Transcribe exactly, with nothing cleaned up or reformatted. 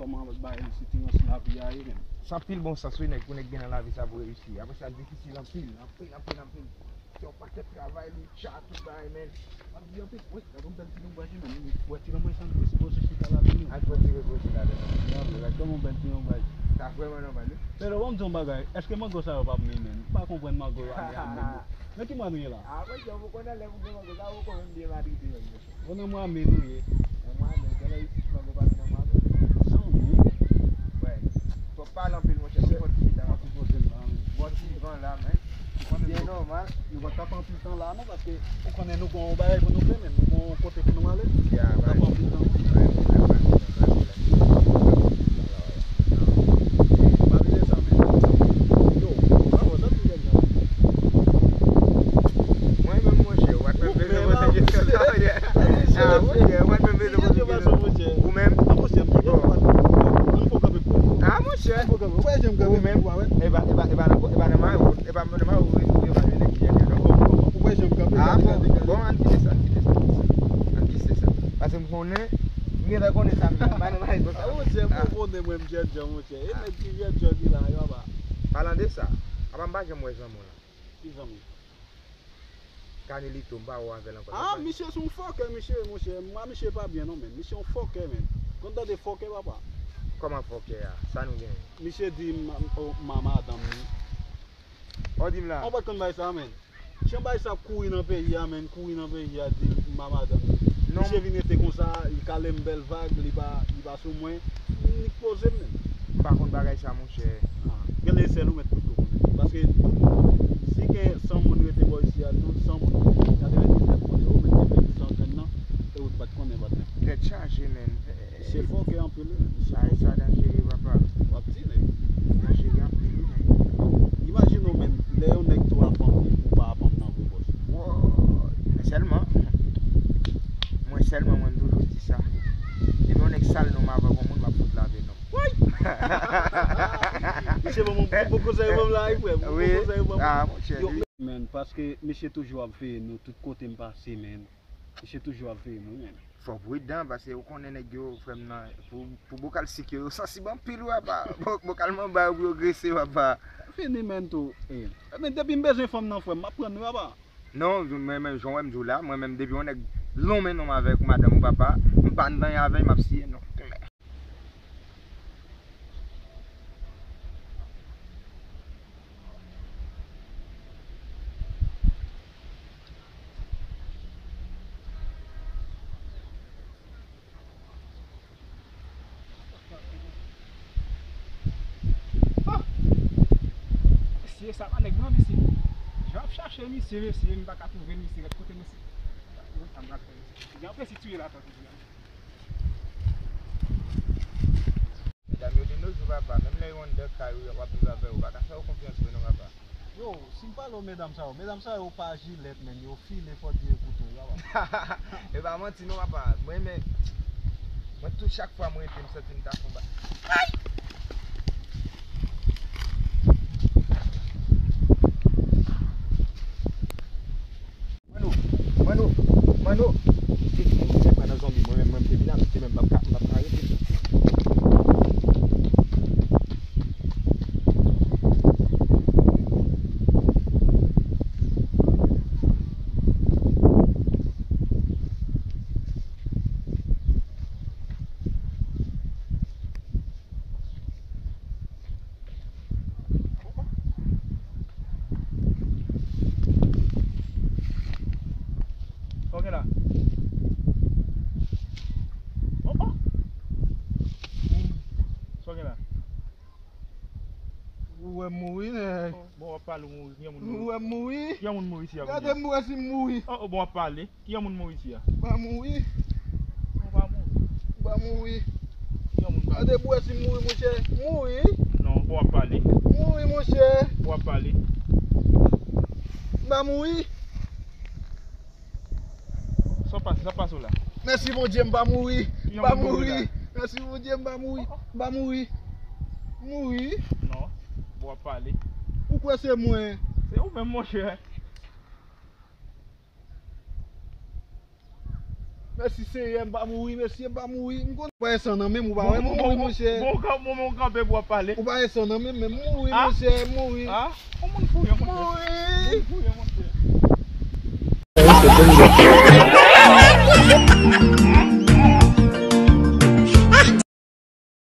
Kòman bay sitirans lavi a ye menm. Se anpil bon sans wi nèg pou nèg gen nan lavi sa pou reyisi. Apre sa l difisil anpil, anpil, anpil, anpil. Se yon pakèt travay, li tcha, tout bagay, men. M ap di anpil. Wi, gade yon bèl ti lonbraj wi menm. Wè ti lonbraj sa nou sipoze chita ladan li. Al pran ti repoze ladan li. Gade yon bèl ti lonbraj. Sa vrèman nòmal wi. Pero ban m di yon bagay, èske mango sa yo p ap mi menm? M pa konprann mango yo a mi a menm. Nan ki mwa nou ye la? A, mwen di w, ou konnen lè pou gen mango sa, ou konnen m byen matrite menm. Bon, nan mwa me nou ye. Nan mwa me, genlè isit mango pa vin nan mwa me. Zanmi. Wè. Fò pale anpil, monchè, se fò ti tan. Bon, ti gran la, men. Byen nòmal. Nou pa t ap anpil tan la, non, paske ou konnen nou gen yon bagay pou nou fè, men nou gen yon kote pou nou ale. Ya, nou pa t ap anpil tan, non. Pa bliye sa, men. Yo, bravo, sa, ti jèn jan. Mwen menm, monchè, w ap mèm bezwen poze kesyon sa, monchè. Ah, monchè, w ap mèm bezwen poze kesyon. Ou menm? Ah, monchè, m gen dwa. An fò kanpe pou. Ah, monchè. Ou menm? E pa, e pa, e pa nan, e pa nan mayo, e pa nan mayo, ou, ou evalye nèg ki jèn yo, non. Ou wè jan m kanpe? Ah, bon, bon, ann kite sa, ann kite sa, ann kite sa. Ann kite sa. Paske m konnen, m gentan konnen sa m ye. M pa nan mayo konsa. Ah, monchè, m konnen mwen m jèn jan, monchè. E nèg ki jèn jan ki la, yo, apa. Palan de sa, apa m pa janm wè zanmi w la. Ki zanmi? Kanelito, m pa wè avè l ankò. Ah, misye se yon fòkè, misye, monchè. Mwa, misye pa byen, non, men. Misye yon fòkè, men. Konn tande fòkè, papa. Kòman fòkè a? Sa nou genyen? Misye di m, o, ma madanm li. Ou di m la? Ou pa t konn bay sa, men. Jan bay sa ap kouri nan peyi a, men, kouri nan peyi a, di m a madanm li. Non. Misye vin rete konsa, li kale m bèl vag, li pa, li pa sou mwen, li poze m menm. M pa konn bagay sa, monchè. Ah, genlè sèl ou mèt pito konnen. Paske tout, si gen san moun rete bò isi a, tout san moun, katrevendiznèf konnen, ou menm ki fè san grenn nan, e ou t pa t konnen, patnè. Tèt chaje, men. Se fòkè anpil, wi, men. Bagay sa danjere, papa. W ap tire. Danjere anpil, wi, men. Imajine w, men, lè yon nèg twa fanm li, ou pa fanm nan vre, bòs. Wow. Men sèlman, mwen sèlman, mwen, m toujou di sa. Depi yon nèg sal non m avèk yon moun, m ap fout lave non. Woy! Misye ban m yon bon konsèy, ban m la, wi, frè. Bon konsèy, ban m. Ah, monchè, wi. Men, paske misye toujou ap veye nou tout kote m pase, men. Misye toujou ap veye m, wi, men. Fò pridan, paske ou konnen nèg yo, frè m nan, pou, pou bokal sik yo, yo sansib anpil, wi, apa. Bo-, bokal manba yo pou yo grese, papa. Fini, men, tou. Eh. Men, depi m bezwen fanm nan, frè m, m ap pran l, wi, apa. Non, mwen menm, jan w wè m di w la, mwen menm, depi yon nèg lonmen non m avèk madanm ou papa, m pa nan anyen avè l, m ap siye non. Klè. Oh! Mesye, sa pa nèg mwen, mesye. Jan ap chache misye, mesye, m pa ka twouve misye. Kote misye? Sa m pral fè, mesye. Gen anpil sitire la, tankou. Medam yo de nos jours, papa, menm lè yo anndan kay ou, y ap viv avè w, ou pa ka fè yo konfyans vre non, papa. Yo, si m pale w medam sa yo, medam sa yo pa jilèt, men yo file, fò Dye ekoute w, papa. E pa manti non, papa. Mwen, men, mwen tout chak fwa mwen rete, m santi m ta fon ba. Ay! Mano, mano, mano. Se ki moun ki fè pran nan zonbi, mwen menm, mwen, m te vin ap, se menm, m ap ka, m ap ka rete. Sa w gen la? Oh, oh. Sa w gen la? Ou wè m mouri, nèg. Bon, w ap pale, w mouri. Ki moun mouri? Ou wè m mouri? Ki moun mouri isi a? Gade m wè si m mouri. Oh, oh, bon, w ap pale. Ki yon moun mouri isi a? M pa mouri. M pa mouri. Ki yon moun pa mouri? Gade pou wè si m mouri, monchè. Mouri. Non, bon, w ap pale. Mouri, monchè. W ap pale. M pa mouri. Sa pase, sa pase w la? Mèsi Bondye, m pa mouri. M pa mouri. Mèsi Bondye, m pa mouri. M pa mouri. Mouri. Non, bon, w ap pale. Ou kwè se mwen? Se ou menm, monchè. Mèsi Senyè, m pa mouri, mesye, m pa mouri. M konn pa wè san nan menm, ou pa wè m mouri, monchè. Bon, bon, bon, bon, kanpe pou w ap pale. Ou pa wè san nan menm, men m mouri, monchè, m mouri. Ah, on moun fou, yon moun fou. Mouri.